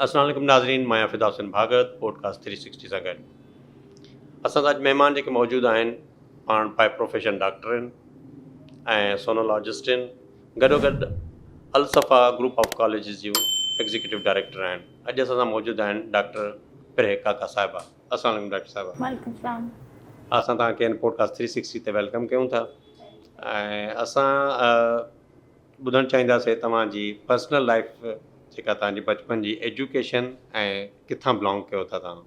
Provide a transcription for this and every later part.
السلام عليڪم ناظرين مان آهيان Fida Hussain Bhagat podcast three sixty سان گڏ اسان سان اڄ مهمان جيڪي موجود آهن پاڻ باء پروفيشن ڊاڪٽر آهن ۽ سونولاجسٽ آهن گڏو گڏ الصفا group of colleges June executive director آهن اڄ اسان سان موجود آهن ڊاڪٽر پرهه ڪاڪا صاحبه السلام عليڪم ڊاڪٽر صاحبه. وعليڪم السلام. اسان توهان کي هن پوڊڪاسٽ ٿري سڪسٽي تي welcome ڪيون ٿا ۽ اسان ٻڌڻ چاهينداسين توهان جي پرسنل لائف جيڪا توهان جي بچپن جي ايجوڪيشن ۽ ڪٿان بلانگ ڪيو ٿا توهان.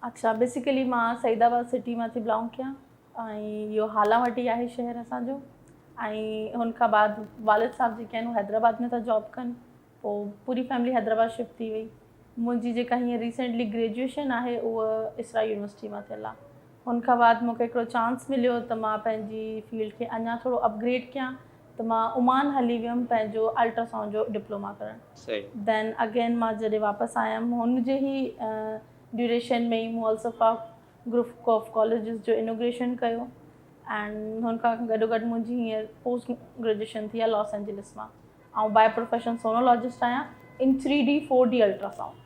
اڇا بيسيڪلي مان سعيد آباد سٽي مان ٿي بلانگ ڪيان ۽ اهو هالا وٽ ئي آهي شهر اسان جو ۽ هن کان بعد والد صاحب جيڪي آهن هو حيدرآباد ۾ ٿا جاب ڪن پوء پوري فيملي حيدرآباد شفٽ ٿي وئي. منهنجي جيڪا هينئر ريسينٽلي گريجوئيشن آهي اها اسرا يونيورسٽي مان ٿيل آهي. هن کان بعد مون کي هڪڙو چانس مليو ته مان پنهنجي فيلڊ کي اڃا ٿورو اپگريڊ ڪيان ته مان عمان هلي ويم پنهنجو الٽرا سائونڊ جو ڊپلوما ڪرڻ. دين اگين مان جڏهن واپس آيم هن جي ئي ڊيوريشن ۾ ئي مون الصفا گروپ آف ڪاليجز جو انوگريشن ڪيو ۽ هن کان گڏو گڏ منهنجي هينئر پوسٽ گريجوئيشن ٿي آهي لاس اينجلس مان. آئون باء پروفيشن سونولاجسٽ آهيان in three D four D ultrasound.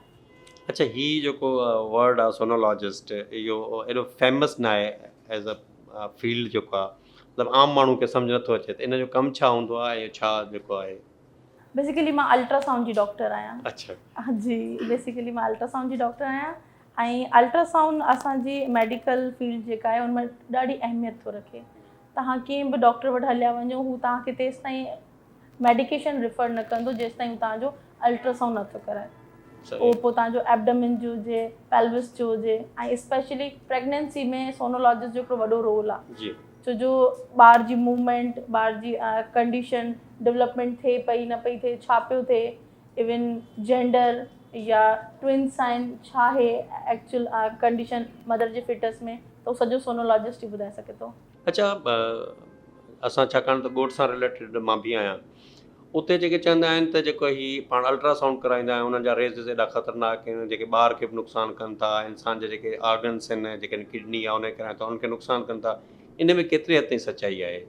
اڇا هي جيڪو ورڊ آ سونولاجسٽ اهو ايڏو فيمس ناهي ايز ا فيلڊ جيڪو آ مطلب عام ماڻهو کي سمجهه نٿو اچي ته ان جو ڪم ڇا هوندو آ ۽ ڇا جيڪو آهي. بيسيڪلي مان الٽرا سائونڊ جي ڊاڪٽر آهيان. اڇا. جي بيسيڪلي مان الٽرا سائونڊ جي ڊاڪٽر آهيان ۽ الٽرا سائونڊ اسان جي ميڊيڪل فيلڊ جيڪا آهي ان ۾ ڏاڍي اهميت ٿو رکي. توهان ڪنهن به ڊاڪٽر وٽ هليا وڃو هو توهان کي تيستائين ميڊيڪيشن ريفر نه ڪندو جيستائين هو توهان جو الٽراسائونڊ نه ٿو ڪرائي. اهو پوء توهان جو ايبڊومين جو هجي، پيلوس جو هجي ۽ اسپيشلي پريگننسي ۾ سونولاجسٽ جو هڪڙو وڏو رول آهي. ڇو جو ٻار جي موومينٽ، ٻار جي ڪنڊيشن، ڊولپمينٽ ٿئي پئي نه پئي ٿئي، ڇا پيو ٿئي، ايون جينڊر يا ٽوئنس آهن ڇا آهي ايڪچوئل ڪنڊيشن مدر جي فيٽس ۾ ته اهو سڄو سونولاجسٽ ئي ٻڌائي سگهي ٿو. اڇا اسان ڇاڪاڻ ته ڳوٺ سان رليٽيڊ مان به آهيان اتي جيڪي چوندا آهن ته جيڪو هي پاڻ الٽرا سائونڊ ڪرائيندا آهيون انهن جا ريزز ايڏا خطرناڪ آهن جيڪي ٻار کي به نقصان ڪن ٿا انسان جا جيڪي آرگنس آهن جيڪي ڪڊني آهي ان کي ڪرائين ٿا انهن کي نقصان ڪن ٿا ان ۾ ڪيتري حد تائين سچائي آهي؟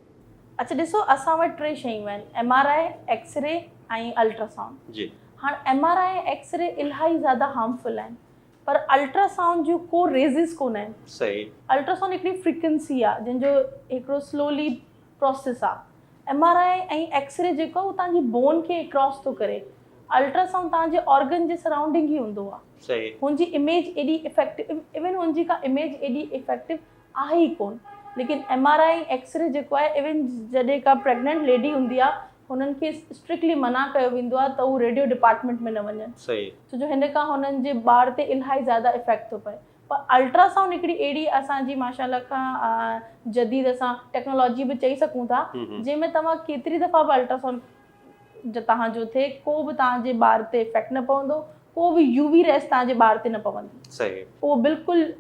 اڇا ڏسو اسان وٽ ٽي شيون آهن M R I, X ray ۽ ultrasound جي. هاڻ ايم آر I ۽ X ري الاهي زياده هارمفل آهن پر الٽرا سائونڊ جون ڪو ريزز ڪونه آهن. صحيح. الٽرا سائونڊ هڪڙي فريڪوئنسي آهي جنهن جو هڪڙو سلولي پروسيس آهي. ايم آر I ۽ X ري جيڪو آهي اهو توهان جي بون کي ڪراس ٿو ڪري. الٽرا سائونڊ توهان جي آرگن جي سرائونڊنگ ئي هوندو آهي. صحيح. هن جي اميج ايڏي افيڪٽو ايون هن جي ڪا اميج ايڏي افيڪٽو آهي ئي ڪون ليڪن ايم آر I ۽ X ري جيڪو آهي ايون جڏهن ڪا پريگننٽ ليڊي هوندي آهي هنن کي اسٽرڪٽلي منع ڪيو ويندو آهي ته هو ريڊيو ڊپارٽمينٽ ۾ نه وڃن صحيح. ڇو جو هن کان هنن جي ٻار تي الاهي زياده افيڪٽ ٿو پئي پر الٽرا سائونڊ هڪڙي اهڙي اسان جي ماشاء الله کان جديد اسان ٽيڪنالاجي به چئي سگهون ٿا جنهن ۾ توهان ڪيتري دفعا به الٽرا سائونڊ توهان جو ٿئي ڪو به توهان جي ٻار تي افيڪٽ نه پوندو ڪو به يو وي ريز توهان جي ٻار تي نه پوندي صحيح. اهو بلڪل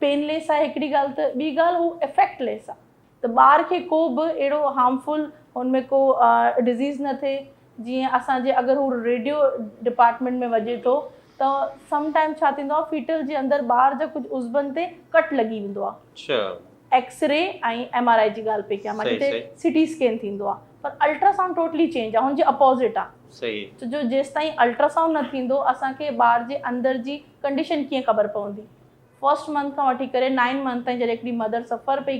پين ليس آهي هڪڙي ڳالهه ته ٻي ڳالهه هو افيڪٽ ليس آهي ته ٻار کي ڪو به اهڙو هارمفل هن ۾ ڪو ڊزيز نه ٿئي جيئن اسان جي اگر هو ريڊيو ڊپارٽمينٽ ۾ وڃي ٿو ته سم ٽائيم ڇا ٿيندو آهي فيٽل جي اندر ٻار جا ڪجهه عضون تي ڪٽ لڳي ويندو آهي X ray ۽ M R I جي ڳالهه پئي ڪيان مان جتي سي ٽي اسڪين ٿيندو آهي پر الٽرا سائونڊ ٽوٽلي چينج آهي هن جي اپوزٽ آهي ڇو جو جيستائين الٽرا سائونڊ نه ٿيندو اسان کي ٻار جي اندر جي ڪنڊيشن ڪيئن خبر پوندي فرسٽ منٿ کان وٺي ڪري نائن منٿ تائين جڏهن هڪڙي مدر سفر پئي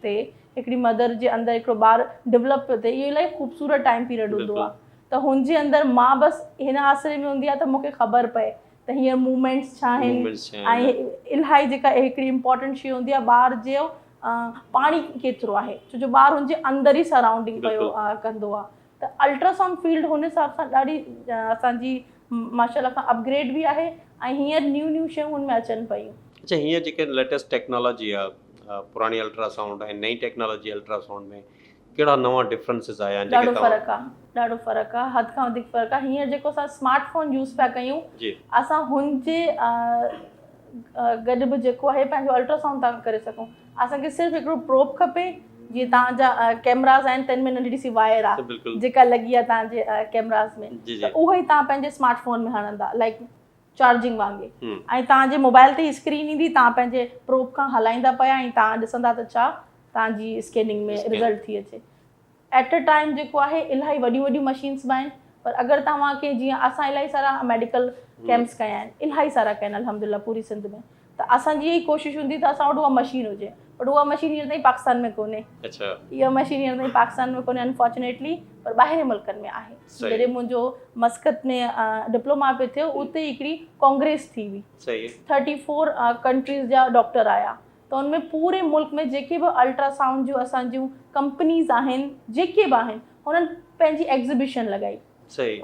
ٿئي هڪڙي مدر جي اندر هڪڙو ٻار ڊولپ پيو ٿئي اهو الاهي خوبصورت ٽائيم پيريڊ هوندو آهي ته هن جي اندر مان بس هن آسري ۾ هوندي آهي ته مون کي خبر پئي ته هينئر موومينٽس ڇا آهن ۽ الاهي جيڪا هڪڙي امپورٽنٽ شي هوندي آهي ٻار جو پاڻي ڪيترو آهي ڇو جو ٻار هن جي اندر ئي سرائونڊنگ پيو ڪندو آهي ته الٽراسائونڊ فيلڊ هن حساب سان ڏاڍي اسان جي ماشاء الله کان اپ گريڊ به آهي ۽ هينئر نيون نيون شيون هن ۾ اچن پيون. اڇا هينئر جيڪي ليٽيسٽ ٽيڪنالاجي آ پراڻي الٽرا سائونڊ ۽ نئين ٽيڪنالاجي الٽرا سائونڊ ۾ ڪهڙا نوان ڊفرنسز آيا آهن جيڪي ڏاڍو فرق آ ڏاڍو فرق آ حد کان وڌيڪ فرق آ هينئر جيڪو اسان سمارٽ فون يوز پيا ڪيون جي اسان هن جي گڏ به جيڪو آهي پنهنجو الٽرا سائونڊ ٿا ڪري سگهون اسان کي صرف هڪڙو پروب کپي جيئن توهان جا ڪيمراز آهن تن ۾ ننڍڙي سي وائر آ جيڪا لڳي آ توهان جي ڪيمراز ۾ ته اهو ئي توهان پنهنجي سمارٽ فون ۾ هڻندا لائڪ چارجنگ وانگي ۽ توهان جي موبائل تي اسڪرين ايندي توهان پنهنجي پروب کان هلائيندا پيا ۽ توهان ڏسندا ته ڇا توهان جي اسڪيننگ ۾ رزلٽ ٿي اچي ايٽ ا ٽائيم جيڪو آهي الاهي وڏيون وڏيون مشينس به آهن پر اگر توهان کي جيئن اسان الاهي سارا ميڊيڪل ڪيمپس ڪيا آهن الاهي سارا ڪيا آهن الحمدلله پوري سنڌ ۾ ته اسان جي اها ئي ڪوشش هوندي ته اسان وٽ اها مشين هجي بٽ اها مشين هينئر تائين پاڪستان ۾ ڪونهي. اها مشين هينئر تائين پاڪستان ۾ ڪونهي انفارچونيٽلي پر ٻاهرين ملڪن ۾ آهي. جڏهن منهنجو مسقط ۾ ڊپلوما پئي ٿيو اتي هڪڙي ڪانگريس ٿي هئي 34 ڪنٽريز جا ڊاڪٽر آيا ته ان ۾ پوري ملڪ ۾ جيڪي به الٽرا سائونڊ جون اسان جون ڪمپنيز آهن جيڪي به آهن هنن پنهنجي ايگزيبيشن لڳائي.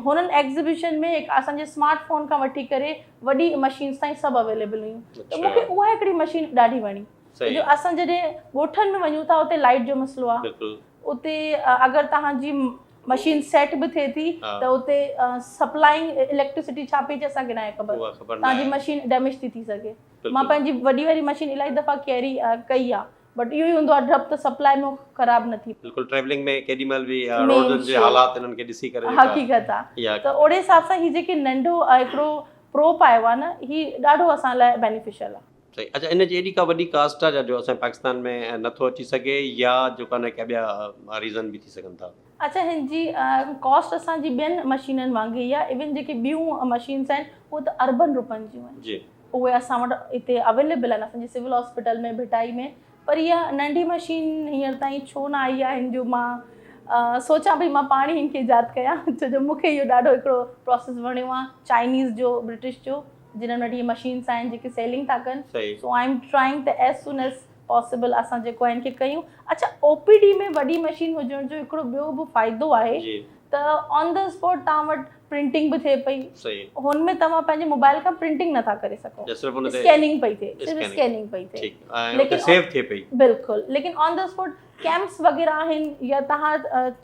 هنن ايگزيبيشن ۾ هڪ اسان جي سمارٽ فون کان وٺي ڪري وڏي مشينز تائين سڀ اويليبل هيون ته مون کي اها هڪڙي مشين ڏاڍي وڻي جو اسان جڏهن ڳوٺن ۾ وڃون ٿا اتي لائيٽ جو مسئلو آهي اتي اگر توهان جي مشين سيٽ به ٿئي ٿي ته اتي سپلائنگ اليڪٽرسٽي ڇا پئي اچي اسان کي ناهي خبر توهان جي مشين ڊيميج ٿي ٿي سگهي مان پنهنجي وڏي واري مشين الاهي دفعا ڪيري ڪئي آهي بٽ اهو ئي هوندو آهي ڊپ ته سپلاء ۾ خراب نه ٿي. بلڪل ٽريولنگ ۾ ڪيڏي مهل به روڊن جي حالات انهن کي ڏسي ڪري جيڪا حقيقت آهي ته اهڙي حساب سان هي جيڪي ننڍو هڪڙو پروپ آيو آهي نه هي ڏاڍو اسان لاء بينيفيشل آهي. صحيح اڇا ان جي ايڏي ڪا وڏي ڪاسٽ آهي جو اسان جي پاڪستان ۾ نٿو اچي سگهي يا جيڪا نه ڪا ٻيا ريزن به ٿي سگهن ٿا. اڇا هن جي ڪاسٽ اسان جي ٻين مشينن وانگي ئي آهي ايون جيڪي ٻيون مشينس آهن اهي ته اربن روپين جون آهن. جي. اهي اسان وٽ هتي اويليبل آهن اسان جي سول هاسپيٽل ۾ ڀٽائي ۾ پر اها ننڍي مشين هينئر تائين ڇو نه آئي آهي هن جو مان سوچان پئي مان پاڻ ئي هن کي ايجاد ڪيان ڇو جو مون کي اهو ڏاڍو هڪڙو پروسيس وڻيو آهي چائنيز جو برٽش جو جنھن وٽ اهي مشينس آهن جيڪي سيلنگ ٿا ڪن سو I am trying ته ايز سون ايز پاسيبل اسان جيڪو آهي هن کي ڪيون اڇا او پي ڊي ۾ وڏي مشين هجڻ جو هڪڙو ٻيو به فائدو آهي ته آن the spot توهان وٽ پرنٽنگ به ٿئي پئي هن ۾ توهان پنهنجي موبائل کان پرنٽنگ نٿا ڪري سگهو اسڪيننگ پئي ٿئي صرف اسڪيننگ پئي ٿئي ليڪن سيو ٿئي پئي بلڪل ليڪن آن the spot campus وغيره آهن يا توهان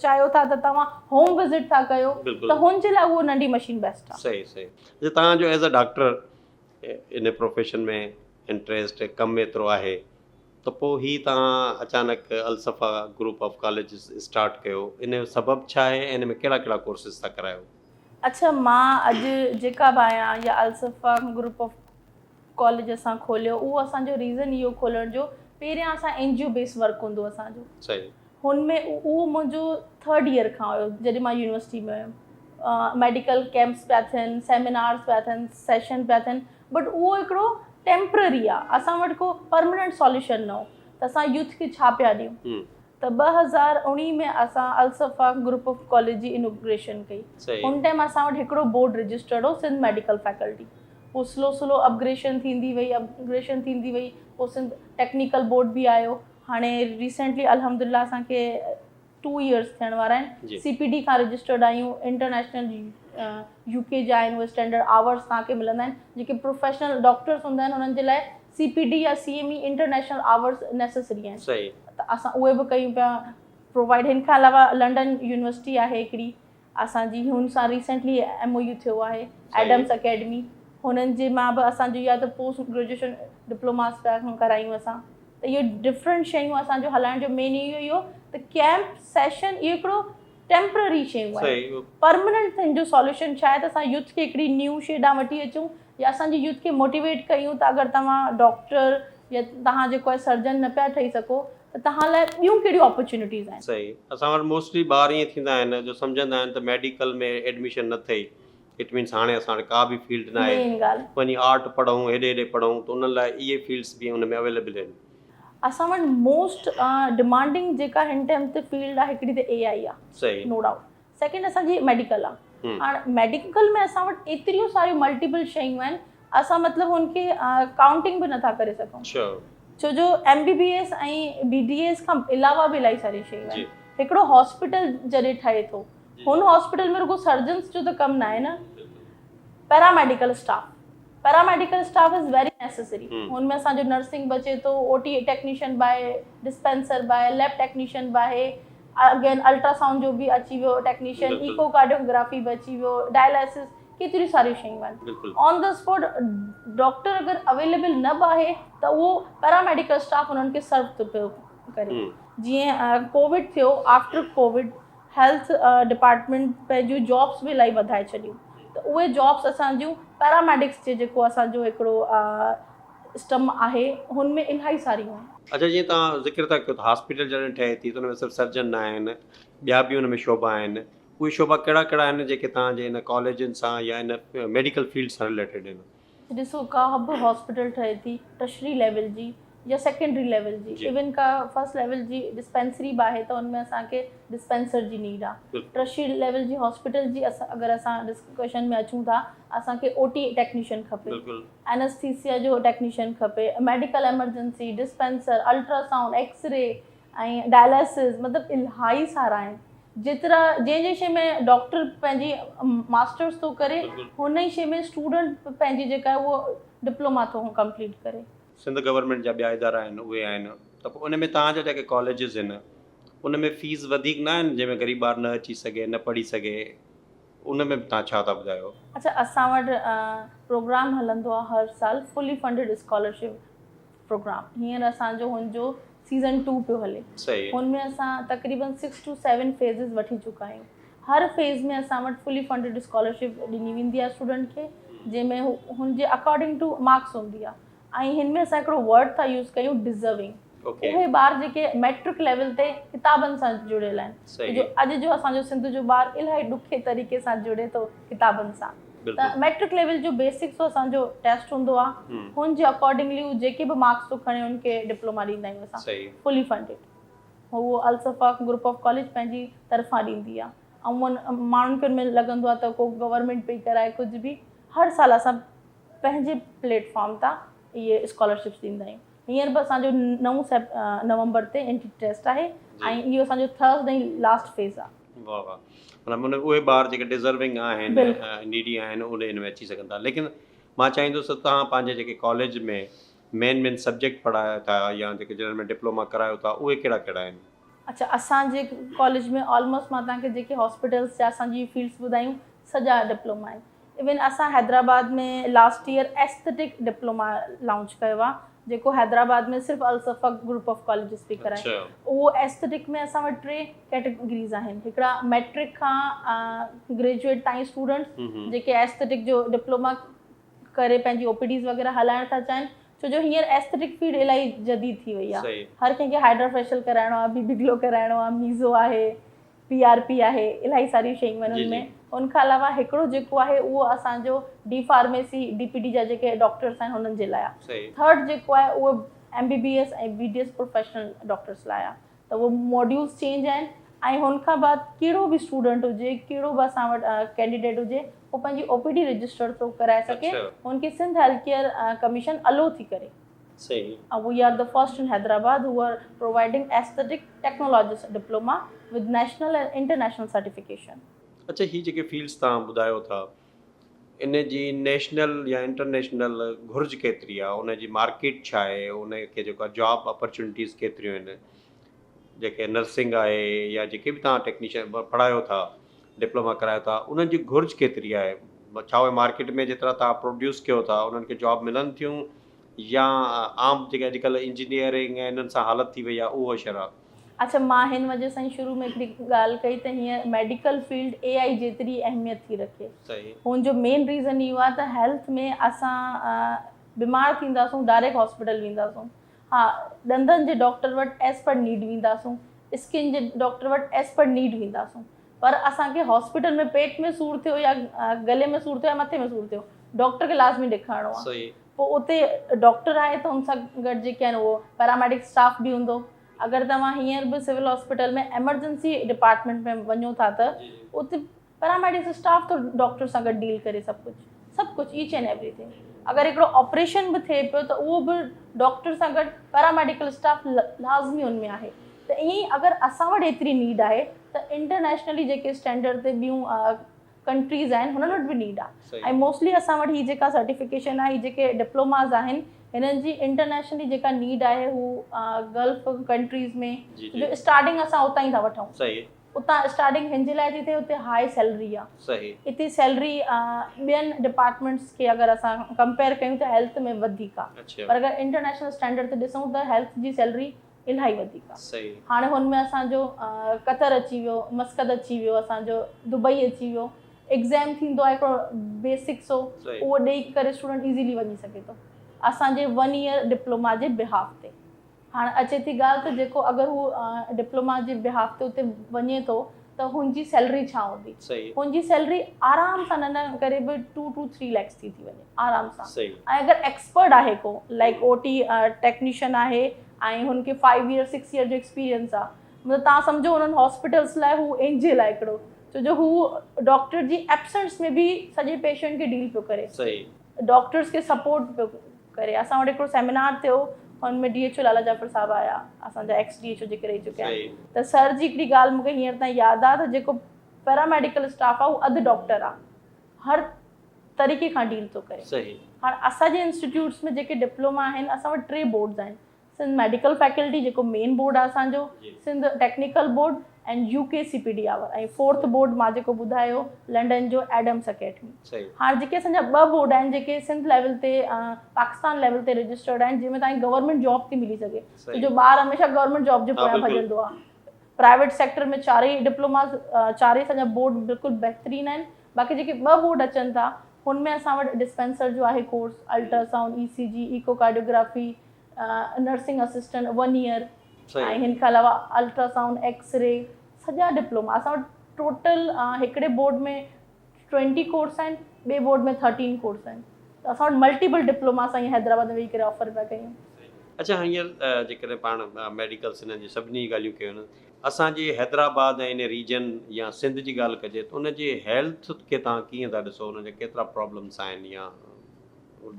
چاهيو ٿا ته توهان هوم وزٽ ٿا ڪيو ته هن جي لاء اهو ننڍي مشين بيسٽ آهي. صحيح صحيح توهان جو ايز ا ڊاڪٽر ان پروفيشن ۾ انٽريسٽ ڪم ايترو آهي ته پوء هي توهان اچانڪ Alsafa group of colleges start ڪيو ان جو سبب ڇا آهي ۽ ان ۾ ڪهڙا ڪهڙا ڪورسز ٿا ڪرايو؟ اڇا مان اڄ جيڪا به آهيان يا الصفا گروپ آف ڪاليج اسان کوليو اهو اسان جو ريزن اهو کولڻ جو پهريان اسان N G O base work هوندو اسان جو صحيح. هن ۾ اهو منهنجو ٿرڊ ايئر کان هيو جڏهن مان يونيورسٽي ۾ هيم ميڊيڪل ڪيمپس پيا ٿين سيمينارز پيا ٿين سيشن پيا ٿين بٽ اهو هڪڙو ٽيمپرري آ اسان وٽ ڪو پرمننٽ سوليوشن نه هو ته اسان يوٿ کي ڇا پيا ڏيون ته 2019 ۾ اسان الصفا گروپ آف ڪاليج جي انوگريشن ڪئي ان ٽائيم اسان وٽ هڪڙو بورڊ رجسٽرڊ هو سنڌ ميڊيڪل فيڪلٽي پوء سلو سلو اپگريشن ٿيندي وئي اپگريشن ٿيندي وئي پوء سنڌ ٽيڪنيڪل بورڊ به آيو هاڻي ريسينٽلي الحمدلله اسان کي ٽو ايئرس ٿيڻ وارا آهن سي پي ڊي کان رجسٽرڊ آهيون انٽرنيشنل يو ڪي جا آهن اهي اسٽينڊرڊ آورس توهان کي ملندا آهن جيڪي پروفيشنل ڊاڪٽرس هوندا آهن انهن جي لاء سي پي ڊي يا C M E international hours necessary آهن ته اسان اهي به ڪيون پيا پرووائڊ هن کان علاوه لنڊن يونيورسٽي آهي هڪڙي اسان جي هن سان ريسينٽلي ايم او يو ٿيو آهي ايڊمس اڪيڊمي هنن جي مان به اسان جو يا ته پوسٽ گريجوئيشن ڊپلوماس پيا ڪرايون اسان ته اهو ڊفرنٽ شيون اسان جو هلائڻ جو مين اهو ئي هو ته ڪيمپ سيشن اهو هڪڙو ٽيمپرري شيون آهن پرمننٽ هن جو سوليوشن ڇا آهي ته اسان يوٿ کي هڪڙي نيو شي ڏانهن وٺي اچون يا اسان جي يوٿ کي موٽيويٽ ڪيون ته اگر توهان ڊاڪٽر يا توهان جيڪو آهي سرجن نه پيا ٺهي سگهو ته توهان لاء ٻيون ڪهڙيون اپرچونيٽيز آهن. صحيح اسان وٽ موسٽلي ٻار ائين ٿيندا آهن جو سمجهندا آهن ته ميڊيڪل ۾ ايڊميشن نه ٿئي it means هاڻي اسان وٽ ڪا به فيلڊ نه آهي وڃي آرٽ پڙهون هيڏي هيڏي پڙهون ته انهن لاء اهي فيلڊس به ان ۾ اويليبل آهن. اسان وٽ موسٽ ڊمانڊنگ جيڪا هن ٽائيم تي فيلڊ آهي هڪڙي ته اي آئي آهي نو ڊائوٽ سيڪنڊ اسان جي ميڊيڪل آهي هاڻ ميڊيڪل ۾ اسان وٽ ايتريون ساريون ملٽيپل شيون آهن اسان مطلب هن کي ڪائونٽنگ به نٿا ڪري سگهون ڇو جو M B B S ۽ B D S کان علاوه به الاهي ساريون شيون آهن هڪڙو هاسپيٽل جڏهن ٺهي ٿو هن هاسپيٽل ۾ رڳو سرجنس جو ته ڪم ناهي نه paramedical staff paramedical staff is very necessary هن ۾ اسان جو نرسنگ به اچي ٿو او ٽي ٽيڪنيشن به آهي ڊسپينسر به آهي ليب ٽيڪنيشن به آهي اگين الٽراسائونڊ جو به اچي ويو ٽيڪنيشن ايڪو ڪارڊيوگرافي به اچي ويو ڊائلائسس ڪيتريون ساريون شيون آهن آن the spot doctor اگر اويليبل نه به آهي ته اهو پيراميڊيڪل اسٽاف انهن کي سرو ٿو پيو ڪري جيئن ڪووڊ ٿيو آفٽر ڪووڊ هيلٿ ڊپارٽمينٽ پنهنجون جابس به الاهي وڌائي ڇڏيون ته اهي جابس اسان جون پيراميڊڪس جي جيڪو اسان جو هڪڙو اسٽم آهي هن ۾ الاهي ساريون آهن. اڇا جيئن توهان ذڪر ٿا ڪيو ته هاسپيٽل جڏهن ٺهي ٿي ته ان ۾ صرف سرجن نه آهن ٻيا به ان ۾ شعبا آهن. اهي شعبا ڪهڙا ڪهڙا آهن جيڪي توهان جي ان ڪاليجن سان يا ان ميڊيڪل فيلڊ سان رليٽيڊ آهن؟ ڏسو ڪا به هاسپيٽل ٺهي ٿي ٽرشري ليول جي يا سيڪنڊري ليول جي ايون ڪا فرسٽ ليول جي ڊسپينسري به آهي ته ان ۾ اسان کي ڊسپينسر جي نيڊ آهي. ٽرشري ليول جي هاسپيٽل جي اگر اسان ڊسڪشن ۾ اچون ٿا اسان کي او ٽي ٽيڪنيشن کپي، اينسٿيسيا جو ٽيڪنيشن کپي، medical emergency, dispenser, ultrasound, x ray ۽ dialysis مطلب الاهي سارا آهن جيترا جنهن جنهن شي ۾ ڊاڪٽر پنهنجي ماسٽرس ٿو ڪري هن ئي شي ۾ اسٽوڊنٽ پنهنجي جيڪا آهي اهو ڊپلوما ٿو ڪمپليٽ ڪري. سنڌ گورنمينٽ جا ٻيا ادارا آهن اهي آهن ته پوء ان ۾ توهان جا جيڪي ڪاليجز آهن ان ۾ فيس وڌيڪ نه آهن جنهن ۾ غريب ٻار نه اچي سگهي نه پڙهي سگهي ان ۾ به توهان ڇا ٿا ٻڌايو؟ اڇا اسان وٽ پروگرام هلندو آهي هر سال فلي فنڊيڊ اسڪالرشپ پروگرام هينئر اسان جو هن جو سيزن ٽو پيو هلي هن ۾ اسان تقريبن سڪس ٽو سيون فيزز وٺي چڪا آهيون هر فيز ۾ اسان وٽ فلي فنڊيڊ اسڪالرشپ ڏني ويندي آهي اسٽوڊنٽ کي جنهن ۾ هن جي اڪارڊنگ ٽو مارڪس هوندي آهي ۽ هن ۾ اسان هڪڙو ورڊ ٿا يوز ڪيون ڊزروينگ اهي ٻار جيڪي ميٽرڪ ليول تي ڪتابن سان جڙيل آهن جو اڄ جو اسان جو سنڌ جو ٻار الاهي ڏکي طريقي سان جڙي ٿو ڪتابن سان ته ميٽرڪ ليول جو بيسڪ سو اسان جو ٽيسٽ هوندو آهي هن جي اڪارڊنگلي هو جيڪي به مارڪس ٿو کڻي ان کي ڊپلوما ڏيندا آهيون اسان فلي فنڊيڊ هو الصفا گروپ آف ڪاليج پنهنجي طرفان ڏيندي آهي ۽ ماڻهن کي ان ۾ لڳندو آهي ته ڪو گورنمينٽ پئي ڪرائي ڪجهه به هر سال اسان پنهنجي پليٽ فارم تان اهي اسڪالرشپس ڏيندا آهيون هينئر به اسان جو نو نومبر تي انٽري ٽيسٽ آهي ۽ اهو اسان جو ٿرڊ ۽ لاسٽ فيز آهي. واھ واھ مطلب ان اهي ٻار جيڪي ڊزروينگ آهن نيڊي آهن اهي ان ۾ اچي سگهن ٿا ليڪن مان چاهيندس ته توهان پنهنجي جيڪي ڪاليج ۾ مين مين سبجيڪٽ پڙهايو ٿا يا جيڪي جنھن ۾ ڊپلوما ڪرايو ٿا اهي ڪهڙا ڪهڙا آهن؟ اڇا اسان جي ڪاليج ۾ آلموسٽ مان توهان کي جيڪي هاسپيٽلس جا اسان جي فيلڊس ٻڌايون سڄا ڊپلوما آهن ايون اسان Hyderabad ۾ last year aesthetic diploma launch ڪيو آهي جيڪو حيدرآباد ۾ صرف الصفا گروپ آف ڪاليجز پئي ڪرائي اهو ايسٿيٽڪ ۾ اسان وٽ ٽي ڪيٽيگريز آهن هڪڙا ميٽرڪ کان گريجوئيٽ تائين اسٽوڊنٽس جيڪي ايسٿيٽڪ جو ڊپلوما ڪري پنهنجي او پي ڊيز وغيره هلائڻ ٿا چاهين ڇو جو هينئر ايسٿيٽڪ فيلڊ الاهي جديد ٿي وئي آهي هر ڪنهن کي هائيڊرا فيشل ڪرائڻو آهي بي بي گلو ڪرائڻو آهي ميزو آهي پي آر پي آهي الاهي ساريون شيون آهن ان ۾ ان کان علاوه هڪڙو جيڪو آهي اهو اسان جو D pharmacy D P D جا جيڪي ڊاڪٽرس آهن انهن جي لاء آهي ٿرڊ جيڪو آهي اهو M B B S ۽ B D S professional doctors لاء آهي ته اهي ماڊيولز چينج آهن ۽ هن کان بعد ڪهڙو به اسٽوڊنٽ هجي ڪهڙو به اسان وٽ ڪينڊيڊيٽ هجي هو پنهنجي او پي ڊي رجسٽر ٿو ڪرائي سگهي هن کي سنڌ هيلٿ ڪيئر ڪميشن الو ٿي ڪري. صحيح. We are the first in Hyderabad who are providing aesthetic technologist diploma with national and international certification. اڇا هي جيڪي فيلڊس توهان ٻڌايو ٿا ان جي نيشنل يا انٽرنيشنل گهرج ڪيتري آهي ان جي مارڪيٽ ڇا آهي ان کي جيڪو آهي جاب اپرچونٽيز ڪيتريون آهن جيڪي نرسنگ آهي يا جيڪي به توهان ٽيڪنيشن پڙهايو ٿا ڊپلوما ڪرايو ٿا انهن جي گهرج ڪيتري آهي ڇا اهي مارڪيٽ ۾ جيترا توهان پروڊيوس ڪيو ٿا انهن کي جاب ملن ٿيون يا عام جيڪي اڄڪلهه انجنيئرنگ ۽ انهن سان حالت ٿي وئي آهي اهو حشر آهي. اڇا مان هن وجه سان ئي شروع ۾ هڪڙي ڳالهه ڪئي ته هينئر ميڊيڪل فيلڊ اي آئي جيتري اهميت ٿي رکي هن جو مين ريزن اهو آهي ته هيلٿ ۾ اسان بيمار ٿينداسون ڊائريڪٽ هاسپيٽل وينداسون ها ڏندن جي ڊاڪٽر وٽ ايز پر نيڊ وينداسون اسڪن جي ڊاڪٽر وٽ ايز پر نيڊ وينداسون پر اسان کي هاسپيٽل ۾ پيٽ ۾ سور ٿيو يا گلي ۾ سور ٿيو يا مٿي ۾ سور ٿيو ڊاڪٽر کي لازمي ڏيکارڻو آهي پوء اتي ڊاڪٽر آهي ته ان سان گڏ جيڪي آهن اهو پيراميڊڪ اسٽاف به هوندو اگر توهان هينئر به سول هاسپيٽل ۾ ايمرجنسي ڊپارٽمينٽ ۾ وڃو ٿا ته اتي پيراميڊڪس اسٽاف ٿو ڊاڪٽر سان گڏ ڊيل ڪري سڀ ڪجهه سڀ ڪجهه ايچ اينڊ ايوري ٿنگ اگر هڪڙو آپريشن به ٿئي پيو ته اهو به ڊاڪٽر سان گڏ پيراميڊيڪل اسٽاف لازمي ان ۾ آهي ته ائين ئي اگر اسان وٽ ايتري نيڊ آهي ته انٽرنيشنلي جيڪي اسٽينڊرڊ تي ٻيون ڪنٽريز آهن هنن وٽ به نيڊ آهي ۽ موسٽلي اسان وٽ هي جيڪا سرٽيفڪيشن آهي هي جيڪي ڊپلوماز آهن هنن جي انٽرنيشنلي جيڪا نيڊ آهي هو گلف ڪنٽريز ۾ جو اسٽارٽنگ اسان اتان ئي ٿا وٺون اتان اسٽارٽنگ هن جي لاء ٿي ٿئي اتي هاء سيلري آ اتي سيلري ٻين ڊپارٽمينٽس کي اگر اسان ڪمپيئر ڪيون ته هيلٿ ۾ وڌيڪ آ پر اگر انٽرنيشنل اسٽينڊرڊ تي ڏسون ته هيلٿ جي سيلري الاهي وڌيڪ آ هاڻي هن ۾ اسان جو قطر اچي ويو مسقط اچي ويو اسان جو دبئي اچي ويو ايگزام ٿيندو آهي هڪڙو بيسڪ سو اهو ڏئي ڪري اسٽوڊنٽ ايزيلي وڃي سگهي ٿو اسان جي ون ايئر ڊپلوما جي بهاف تي هاڻ اچي ٿي ڳالهه ته جيڪو اگر هو ڊپلوما جي بهاف تي اتي وڃي ٿو ته هن جي سيلري ڇا هوندي؟ هن جي سيلري آرام سان نه نه ڪري به ٽو ٽو ٿري ليڪس ٿي ٿي وڃي آرام سان. ۽ اگر ايڪسپرٽ آهي ڪو لائيڪ او ٽي ٽيڪنيشن آهي ۽ هن کي فائيو ايئر سڪس ايئر جو ايڪسپيرينس آهي مطلب توهان سمجهو انهن هاسپيٽلس لاء هو اينجل آهي هڪڙو ڇو جو هو ڊاڪٽر جي ايبسنس ۾ به سڄي پيشنٽ کي ڊيل پيو ڪري ڊاڪٽرس کي سپورٽ پيو ڪري. اسان وٽ هڪڙو سيمينار ٿيو هن ۾ D H O Lala Jafar صاحب آيا اسان جا ايڪس ڊي ايڇ او جيڪي رهي چڪيا آهن ته سر جي هڪڙي ڳالهه مون کي هينئر تائين ياد آهي ته جيڪو پيراميڊيڪل اسٽاف آهي اهو اڌ ڊاڪٽر آهي هر طريقي کان ڊيل ٿو ڪري. هاڻ اسان جي انسٽيٽيوٽس ۾ جيڪي ڊپلوما آهن اسان وٽ ٽي بورڊز آهن سنڌ ميڊيڪل فيڪلٽي جيڪو مين بورڊ آهي اسان جو، Sindh technical board ۽ U K C P D آور ۽ فورٿ بورڊ مان جيڪو ٻڌايو لنڊن جو ايڊمس اڪيڊمي. هاڻ جيڪي اسان جا ٻه بورڊ آهن جيڪي سنڌ ليول تي پاڪستان ليول تي رجسٽرڊ آهن جنهن ۾ توهان کي گورنمينٽ جاب ٿي ملي سگهي ڇو جو ٻار هميشه گورنمينٽ جاب جي پويان ڀڄندو آهي. پرائيويٽ سيڪٽر ۾ چارئي ڊپلوماز چارئي اسان جا بورڊ بلڪل بهترين آهن باقي جيڪي ٻه بورڊ اچن ٿا هن ۾ اسان وٽ ڊسپينسر جو آهي course, ultrasound, E C G, echocardiography, nursing assistant one year ۽ هن کان علاوه الٽراسائونڊ، ايڪس ري سڄا ڊپلوما اسان وٽ ٽوٽل هڪڙي بورڊ ۾ ٽوئنٽي ڪورس آهن ٻئي بورڊ ۾ ٿرٽين ڪورس آهن ته اسان وٽ ملٽيپل ڊپلوما اسان ائين حيدرآباد ۾ ويهي ڪري آفر پيا ڪيون. اڇا هينئر جيڪڏهن پاڻ ميڊيڪلس انهن جي سڀني جي ڳالهيون ڪيون اسان جي حيدرآباد ۽ ان ريجن يا سنڌ جي ڳالهه ڪجي ته ان جي هيلٿ کي توهان ڪيئن ٿا ڏسو ان جا ڪيترا پرابلمس آهن يا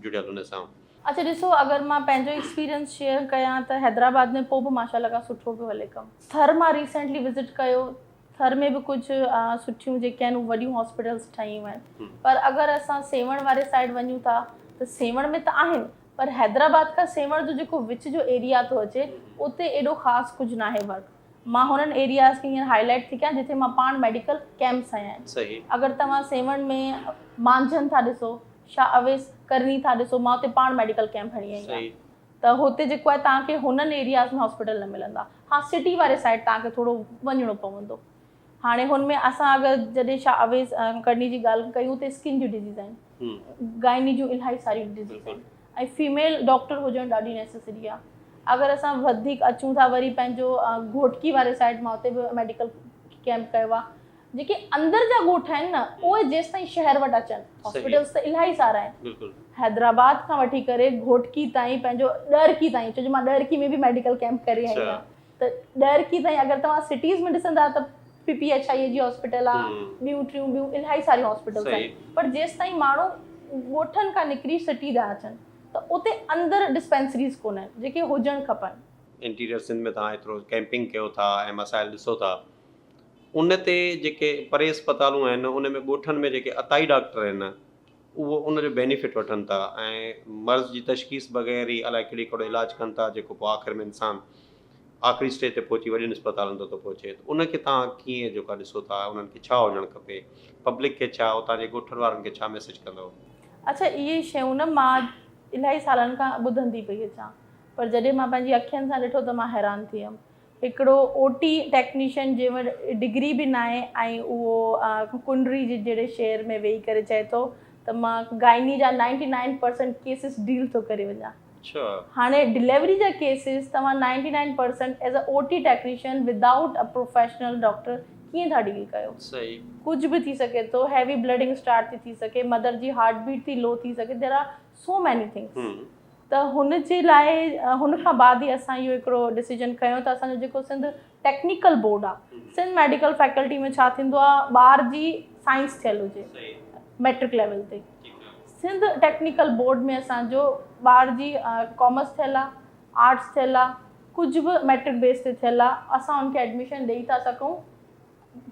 جڙيل ان سان. اڇا ڏسو اگر مان پنهنجو ايڪسپيرينس شيئر ڪيان ته حيدرآباد ۾ پوء به ماشاء الله کان سٺو پيو هلي ڪم. ٿر مان ريسينٽلي وزٽ ڪيو ٿر ۾ به ڪجهه سٺيون جيڪي آهن اهي وڏيون هاسپيٽلس ٺهيون آهن پر اگر اسان سيوهڻ واري سائيڊ وڃون ٿا ته سيوهڻ ۾ ته آهن پر حيدرآباد کان سيوهڻ جو جيڪو وچ جو ايريا ٿو اچي اتي ايڏو خاص ڪجهه ناهي ورڪ مان هنن ايرياز کي هينئر هائي لائيٽ ٿي ڪيان جتي مان پاڻ ميڊيڪل ڪيمپس هنيا آهن اگر توهان سيوهڻ ۾ مانجهند ٿا ڏسو شاهه اويس ڪرني ٿا ڏسو مان اتي پاڻ ميڊيڪل ڪيمپ هڻي آئي آهيان ته هتي جيڪو آهي توهان کي هنن ايرياز ۾ هاسپيٽل نه ملندا ها سٽي واري سائيڊ توهان کي ٿورو وڃڻو پوندو هاڻي هن ۾ اسان اگر جڏهن شاهه اويس ڪرني جي ڳالهه ڪيون ته اسڪن جون ڊزيز آهن گائني جون الاهي ساريون ڊزيز آهن ۽ فيميل ڊاڪٽر هجڻ ڏاڍي نيسيسري آهي اگر اسان وڌيڪ اچون ٿا وري پنهنجو گهوٽڪي واري سائيڊ مان اتي به ميڊيڪل ڪيمپ ڪيو آهي جيڪي اندر جا ڳوٺ آهن نه اهي جيستائين شهر وٽ اچن هاسپيٽلس ته الاهي سارا آهن حيدرآباد کان وٺي ڪري گهوٽڪي تائين پنهنجو ڏهرڪي تائين ڇو جو مان ڏهرڪي ۾ به ميڊيڪل ڪيمپ ڪري آئي آهيان ته ڏهرڪي تائين اگر توهان سٽيز ۾ ڏسندا ته پي پي ايڇ I اي جي هاسپيٽل آهي ٻيون ٽيون ٻيون الاهي ساريون هاسپيٽلس آهن پر جيستائين ماڻهو ڳوٺن کان نڪري سٽي ڏانهن اچن ته اتي اندر ڊسپينسريز ڪونهن جيڪي هجڻ کپن. انٽيريئر سنڌ ۾ توهان ايترو ڪيمپنگ ڪيو ٿا ۽ مسائل ڏسو ٿا ان تي جيڪي پري اسپتالون آهن ان ۾ ڳوٺن ۾ جيڪي عطائي ڊاڪٽر آهن اهو ان جو بينيفٽ وٺن ٿا ۽ مرض جي تشخيص بغير ئي الائي ڪهڙي ڪهڙو علاج ڪن ٿا جيڪو پوء آخر ۾ انسان آخري اسٽيج تي پهچي وڏين اسپتالن تي ٿو پهچي ته ان کي توهان ڪيئن جيڪو ڏسو ٿا انهن کي ڇا هجڻ کپي پبلڪ کي ڇا اتان جي ڳوٺن وارن کي ڇا ميسيج ڪندو. اڇا اهي شيون نه مان الاهي سالن کان ٻڌندي پئي اچان پر جڏهن مان پنهنجي اکين سان ڏٺو ته مان حيران ٿي ويم هڪڙو او ٽي ٽيڪنيشن جنهن وٽ ڊگري به ناهي ۽ اهو ڪنري جي جهڙي شهر ۾ ويهي ڪري چئي ٿو ته مان گائني جا ninety nine percent cases deal ٿو ڪري وڃان. هاڻي ڊليوري جا ڪيسز توهان ninety nine percent as a O T technician without a professional doctor ڪيئن ٿا ڊيل ڪيو؟ ڪجهه به ٿي سگهي ٿو، هيوي بلڊنگ اسٽارٽ ٿي ٿي سگهي، مدر جي هارٽ بيٽ ٿي لو ٿي سگهي، there are so many things. ته هن جي لاء هن کان بعد ئي اسان اهو هڪڙو ڊسيزن کنيو ته اسان جو جيڪو سنڌ ٽيڪنيڪل بورڊ آ سنڌ ميڊيڪل فيڪلٽي ۾ ڇا ٿيندو آ ٻار جي سائنس ٿيل هجي ميٽرڪ ليول تي سنڌ ٽيڪنيڪل بورڊ ۾ اسان جو ٻار جي ڪامرس ٿيل آ آرٽس ٿيل آ ڪجهه به ميٽرڪ بيس تي ٿيل آ اسان ان کي ايڊميشن ڏئي ٿا سگهون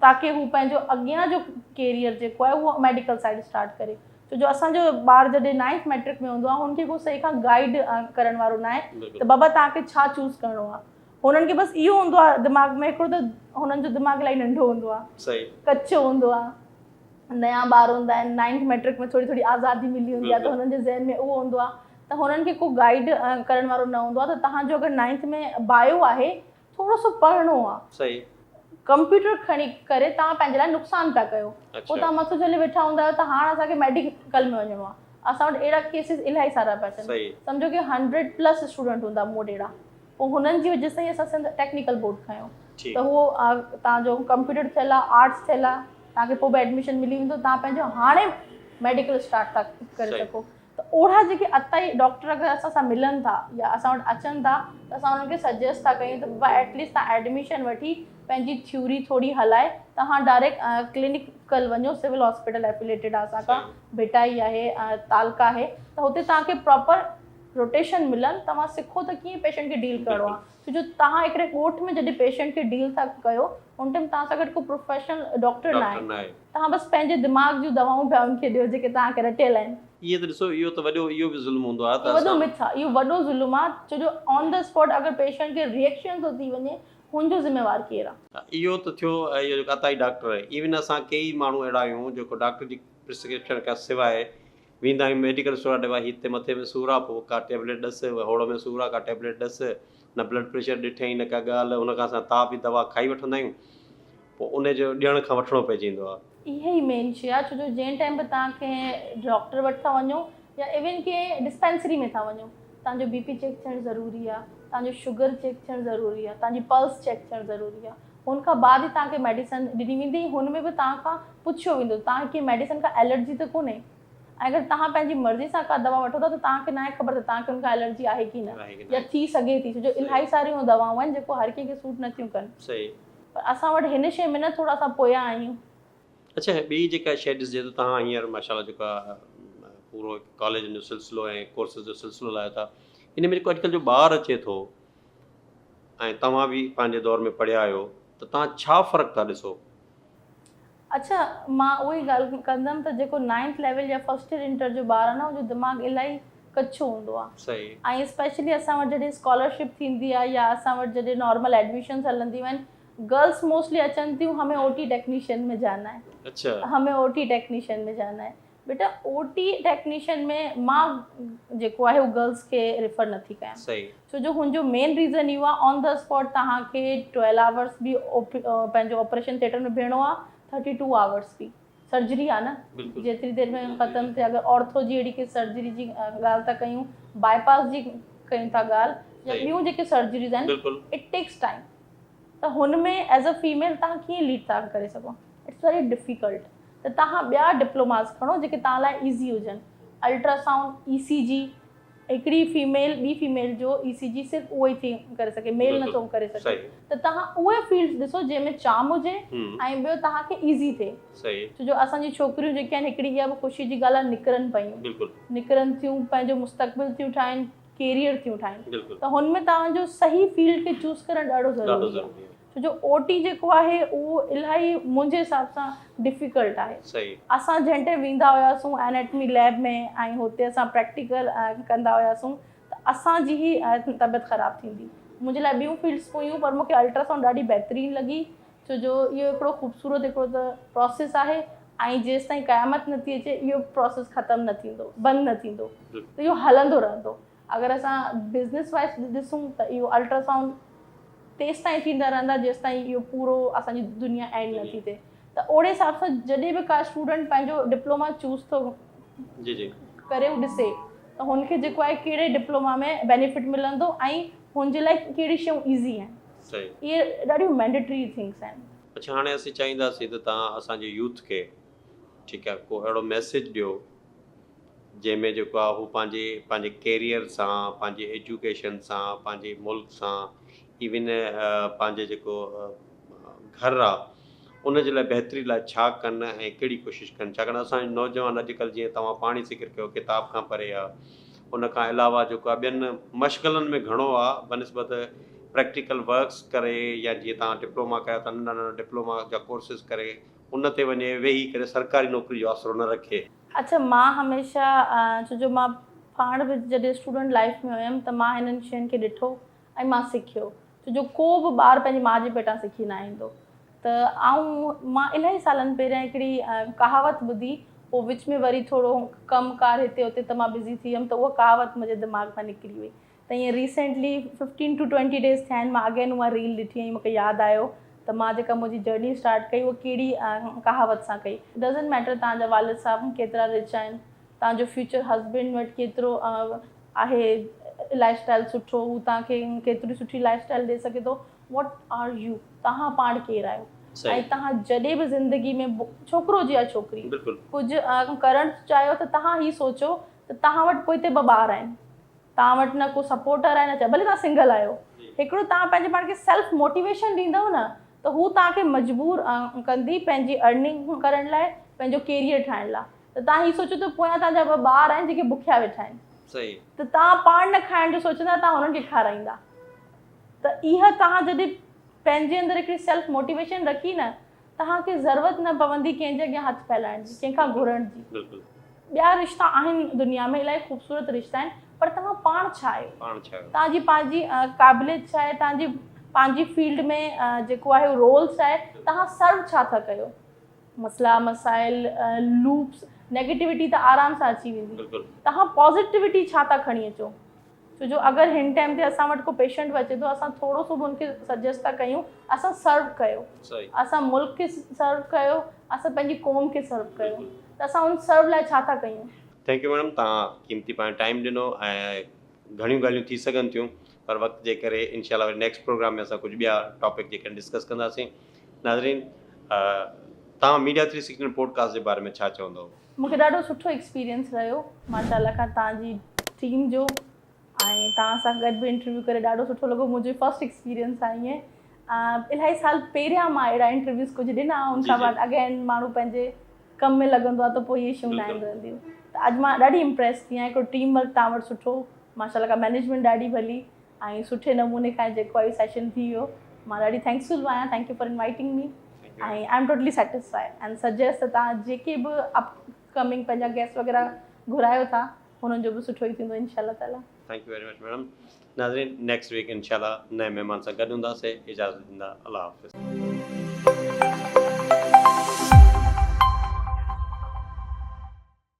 تاڪه هو پنهنجو اڳيان جو ڪيريئر جيڪو آهي اهو ميڊيڪل سائيڊ اسٽارٽ ڪري ڇو جو اسان جو ٻار جڏهن نائنٿ ميٽرڪ ۾ هوندو آهي هن کي ڪو صحيح کان گائيڊ ڪرڻ وارو نه آهي ته بابا توهان کي ڇا چوز ڪرڻو آهي هنن کي بس اهو هوندو آهي دماغ ۾ هڪڙو ته هنن جو دماغ الاهي ننڍو هوندو آهي ڪچو هوندو آهي نيا ٻار هوندا آهن نائنٿ ميٽرڪ ۾ ٿوري ٿوري آزادي ملي هوندي آهي ته هنن جي ذهن ۾ اهو هوندو آهي ته هنن کي ڪو گائيڊ ڪرڻ وارو نه هوندو آهي ته توهان جو اگر نائنٿ ۾ بايو آهي ٿورو سو پڙهڻو آ. صحيح. ڪمپيوٽر کڻي ڪري توهان پنهنجي لاء نقصان پيا ڪيو. پوء توهان مٿو جهلي ويٺا هوندا آهيو ته هاڻ اسان کي ميڊيڪل ۾ وڃڻو آ. اسان وٽ اهڙا ڪيسز الاهي سارا پيا اچن. سمجهو ڪي هنڊريڊ پلس اسٽوڊنٽ هوندا مون وٽ اهڙا. پوء هنن جي وجه سان ئي اسان سنڌ ٽيڪنيڪل بورڊ کنيو. ته اهو توهان جو ڪمپيوٽر ٿيل آهي آرٽس ٿيل آهي توهان کي پوء به ايڊميشن ملي ويندو توهان پنهنجو هاڻي ميڊيڪل اسٽارٽ ٿا ڪري سگهو ته اهڙا جيڪي عطائي ڊاڪٽر اگر اسان سان ملن ٿا يا اسان وٽ اچن ٿا ته اسان انهن کي سجيسٽ ٿا ڪيون ته بابا ايٽ ليسٽ توهان ايڊميشن وٺي پنهنجي ٿيوري ٿوري هلائي توهان ڊائريڪٽ ڪلينيڪل وڃو سول هاسپيٽل افيليٽيڊ آهي اسان کان ڀٽائي آهي تعلقه آهي ته هتي توهان کي پراپر روٽيشن ملن توهان سکو ته ڪيئن پيشنٽ کي ڊيل ڪرڻو آهي ڇو جو توهان هڪڙي ڳوٺ ۾ جڏهن پيشنٽ کي ڊيل ٿا ڪيو ان ٽائيم توهان سان گڏ ڪو پروفيشنل ڊاڪٽر ناهي توهان بس پنهنجي دماغ جون دوائون پيا ان کي ڏيو جيڪي توهان کي رٽيل آهن. اهي ته ڏسو اهو ته وڏو اهو به ظلم هوندو آهي ته اهو وڏو مٿ آهي اهو وڏو ظلم آهي ڇو جو آن the spot اگر پيشنٽ کي ريئڪشن ٿو ٿي وڃي هن جو ذميوار ڪير آهي. اهو ته ٿيو اهو جيڪو عطائي ڊاڪٽر ايون اسان ڪيئي ماڻهو اهڙا آهيون جيڪو ڊاڪٽر جي پرسڪرپشن کان سواء ويندا آهيون ميڊيڪل اسٽور آ ڀائي هتي مٿي ۾ سور آ پوء ڪا ٽيبليٽ ڏس هوڙ ۾ سور آ ڪا ٽيبليٽ ڏس نه بلڊ پريشر ڏٺئين نه ڪا ڳالهه ان کان اسان تاء به دوا کائي وٺندا آهيون پوء ان جو ڏيڻ کان وٺڻو پئجي ويندو آ. اها ئي مين شي آ ڇو جو جنهن ٽائيم به توهان ڪنهن ڊاڪٽر وٽ ٿا وڃو يا ايون ڪنهن ڊسپينسري ۾ ٿا وڃو توهان جو بي پي چيڪ ٿيڻ ضروري آ توهان جو شگر چيڪ ٿيڻ ضروري آ توهان جي پلس چيڪ ٿيڻ ضروري آ هن کان بعد ئي توهان کي ميڊيسن ڏني ويندي ۽ هن ۾ به توهان کان پڇيو ويندو ته توهان کي ڪنهن ميڊيسن کان الرجي ته ڪونهي ۽ اگر توهان پنهنجي مرضي سان ڪا دوا وٺو ٿا ته توهان کي ناهي خبر ته توهان کي ان کان الرجي آهي ڪي نه يا ٿي سگهي ٿي ڇو جو الاهي ساريون دوائون آهن جيڪو هر ڪنهن کي سوٽ نه ٿيون ڪن پر اسان وٽ هن شيء ۾ نه ٿورا اسان پويان آهيون. اڇا ٻي جيڪا شيء ڏسجي ته توهان هينئر ماشاء الله جيڪو پورو ڪاليجن جو سلسلو ۽ ڪورسز جو سلسلو لايو ٿا ان ۾ جيڪو اڄڪلهه جو ٻار اچي ٿو ۽ توهان به پنهنجي دور ۾ پڙهيا آهيو ته توهان ڇا فرق ٿا ڏسو؟ اڇا مان اها ئي ڳالهه ڪندم ته جيڪو نائنٿ ليول يا فرسٽ ايئر انٽر جو ٻار آهي نه ان جو دماغ الاهي ڪچو هوندو آهي ۽ اسپيشلي اسان وٽ جڏهن اسڪالرشپ ٿيندي آهي يا اسان وٽ جڏهن نارمل ايڊميشنس هلنديون آهن گرلس موسٽلي اچن ٿيون همين او ٽي ٽيڪنيشن ۾ جانا هي همين او ٽي ٽيڪنيشن ۾ جانا هي بيٽا او ٽي ٽيڪنيشن ۾ مان جيڪو آهي اهو گرلس کي ريفر نٿي ڪيان ڇو جو هن جو مين ريزن اهو آهي آن the spot توهان کي ٽويلو آورس به پنهنجو آپريشن ٿيٽر ۾ بيهڻو آهي ٿرٽي ٽو آورس به سرجري آهي نه جيتري دير ۾ ختم ٿئي اگر آرٿو جي اهڙي ڪي سرجري جي ڳالهه ٿا ڪيون باء پاس جي ڪيون ٿا ڳالهه يا ٻيون جيڪي سرجريز آهن it takes time ته هن ۾ ايز ا فيميل توهان ڪيئن ليڊ ٿا ڪري سگهو it's very difficult ته توهان ٻيا ڊپلوماز کڻو جيڪي توهان لاء ايزي هجن. الٽرا سائونڊ، اي سي جي، هڪڙي فيميل ٻي فيميل جو اي سي جي صرف اهو ئي ٿي ڪري سگهي ميل نٿو ڪري سگهي ته توهان اهي فيلڊز ڏسو جنهن ۾ چام هجي ۽ ٻيو توهان کي ايزي ٿئي ڇو جو اسان جي ڇوڪريون جيڪي آهن هڪڙي اها به خوشي جي ڳالهه آهي نڪرن پيون نڪرن ٿيون پنهنجو مستقبل ٿيون ٺاهين ڪيريئر ٿيون ٺاهين ته هن ۾ توهان جو صحيح فيلڊ کي چوز ڪرڻ ڏاڍو ضروري آهي. ڇو جو او ٽي جيڪو آهي اهو الاهي منهنجي حساب سان ڊفيڪلٽ آهي. اسان جنهن ٽائيم ويندا هياسون اناٽمي ليب ۾ ۽ هتي اسان پريڪٽيڪل ڪندا هياسون ته اسان جي ئي طبيعت خراب ٿيندي. منهنجي لاء ٻيون فيلڊس به هيون پر مون کي الٽراسائونڊ ڏاڍي بهترين لڳي ڇو جو اهو هڪڙو خوبصورت هڪڙو ته پراسيس آهي ۽ جيستائين قيامت نه ٿي اچي اهو پراسيس ختم نه ٿيندو بند نه ٿيندو ته اهو هلندو رهندو. اگر اسان بزنس وائز ڏسون ته اهو الٽراسائونڊ تيستائين ٿيندا رهندا جيستائين اهو پورو اسان جي دنيا اينڊ نه ٿي ٿئي ته اوڙي حساب سان جڏهن به ڪا اسٽوڊنٽ پنهنجو ڊپلوما چوز ٿو جي جي ڪري هو ڏسي ته هن کي جيڪو آهي ڪهڙي ڊپلوما ۾ بينيفٽ ملندو ۽ هن جي لاء ڪهڙي شيون ايزي آهن صحيح اهي ڏاڍيون مينڊيٽري ٿنگس آهن. اڇا هاڻي اسين چاهينداسين ته توهان اسان جي يوٿ کي ٺيڪ آهي ڪو اهڙو ميسيج ڏيو جنهن ۾ جيڪو آهي هو پنهنجي پنهنجي ڪيريئر سان پنهنجي ايجوڪيشن سان پنهنجي ملڪ سان ايون پنهنجي جيڪو گهر آهي ان جي لاء بهتري لاء ڇا ڪن ۽ ڪهڙي ڪوشش ڪن ڇاڪاڻ اسان جو نوجوان اڄڪلهه جيئن توهان پاڻ ئي ذڪر ڪيو ڪتاب کان پري آهي ان کان علاوه جيڪو آهي ٻين مشغلن ۾ گهڻو آهي بنسبت پريڪٽيڪل ورڪس ڪري يا جيئن توهان ڊپلوما ڪيا ٿا ننڍا ننڍا ڊپلوما جا ڪورسز ڪري ان تي وڃي ويهي ڪري سرڪاري نوڪري جو آسرو نه رکي. اڇا مان هميشه ڇو جو مان پاڻ به جڏهن اسٽوڊنٽ لائيف ۾ هيم ته مان هنن شين کي ڏٺو ۽ مان سکيو ڇو جو ڪو به ٻار پنهنجي ماء جي پيٽان سکي نه ايندو ته آئون مان الاهي سالن پهريان هڪڙي ڪهاوت ٻڌي پوء وچ ۾ وري ٿورو ڪم ڪار هتي هتي ته مان بزي ٿي ويم ته اها ڪهاوت منهنجي دماغ مان نڪري وئي ته ائين recently fifteen to twenty days ٿيا آهن مان اگين اها ريل ڏٺي ۽ مونکي ياد آيو ته مان جيڪا منهنجي جرني اسٽارٽ ڪئي اها ڪهڙي ڪهاوت سان ڪئي. ڊزنٽ ميٽر توهان جا والد صاحب ڪيترا رچ آهن توهان جو فيوچر هسبينڊ وٽ ڪيترو آهي لائف اسٽائل سٺو هو توهان کي ڪيتري سٺي لائف اسٽائل ڏئي سگهي ٿو واٽ آر يو توهان پاڻ ڪير آهيو ۽ توهان جڏهن به زندگي ۾ ڇوڪرو هجي يا ڇوڪري ڪجهه ڪرڻ چاهيو ته توهان هي سوچو ته توهان وٽ پوئتي ٻه ٻار آهن توهان وٽ نه ڪو سپورٽر آهي نه ڇا ڀلي توهان سنگل آهيو هڪڙو توهان پنهنجي پاڻ کي سيلف موٽيويشن ڏيندؤ نه ته هو توهان کي مجبور ڪندي پنهنجي ارننگ ڪرڻ لاء پنهنجو ڪيريئر ٺاهڻ لاء ته توهان هي سوچو ته پويان توهان جا ٻه ٻار آهن جيڪي بکيا ويٺا آهن ته توهان پاڻ نه کائڻ جو سوچيندا توهان هنن کي کارائيندا ته اها توهان جڏهن پنهنجي اندر هڪڙي سيلف موٽيويشن رکي نه توهان کي ضرورت نه پوندي ڪنهن جي اڳيان هٿ ڦهلائڻ جي ڪنهن کان گهرڻ جي. بلڪل. ٻيا رشتا آهن دنيا ۾ الاهي خوبصورت رشتا آهن پر توهان پاڻ ڇا آهيو؟ پاڻ ڇا آهيو؟ توهان جي پنهنجي قابليت ڇا آهي توهان جي پنهنجي فيلڊ ۾ جيڪو آهي رول ڇا آهي توهان سرو ڇا ٿا ڪيو؟ مسئلا مسائل لوپس نيگيٽوٽي ته آرام سان اچي ويندي بلڪل. توهان پازيٽوٽي ڇا ٿا کڻي اچو؟ ڇو جو اگر هن ٽائيم تي اسان وٽ ڪو پيشنٽ به اچي ٿو اسان ٿورو سو به ان کي سجيسٽ ٿا ڪيون اسان سرو ڪيو اسان ملڪ کي سرو ڪيو اسان پنهنجي قوم کي سرو ڪيو ته اسان ان سرو لاء ڇا ٿا ڪيون. Thank you madam توهان قيمتي پنهنجو ٽائيم ڏنو ۽ گهڻيون ڳالهيون ٿي سگهن ٿيون پر وقت جي ڪري انشاء الله وري نيڪسٽ پروگرام ۾ اسان ڪجهه ٻيا ٽاپڪ جيڪي آهن ڊسڪس ڪنداسين ناظرين توهان ميڊيا 360 پوڊڪاسٽ جي باري ۾ ڇا چوندو. مون کي ڏاڍو سٺو ايڪسپيرينس رهيو ماشاء الله کان توهان جي ٽيم جو ۽ توهان سان گڏ به انٽرويو ڪري ڏاڍو سٺو لڳو منهنجو فرسٽ ايڪسپيرينس آهي ائين الاهي سال پهريان مان اهڙا انٽرويوز ڪجهه ڏنا ان کان بعد اگين ماڻهو پنهنجي ڪم ۾ لڳندو آهي ته پوء اهي شيون ناهن رهنديون ته اڄ مان ڏاڍي امپريس ٿي آهيان هڪڙو ٽيم ورڪ توهان وٽ سٺو ماشاء الله کان مينيجمينٽ ڏاڍي ڀلي ۽ سٺي نموني کان جيڪو آهي سيشن ٿي ويو مان ڏاڍي ٿينڪفل آهيان thank you for inviting me ۽ I am totally satisfied and suggest ته توهان جيڪي به اپ ڪمنگ پنهنجا گيسٽ وغيره گهرايو ٿا هنن جو به سٺو ئي ٿيندو انشاء الله تعالي. Thank you very much madam ناظرين نيڪسٽ ويڪ انشاء الله نئين مهمان سان گڏ هونداسي اجازت ڏيندا الله حافظ.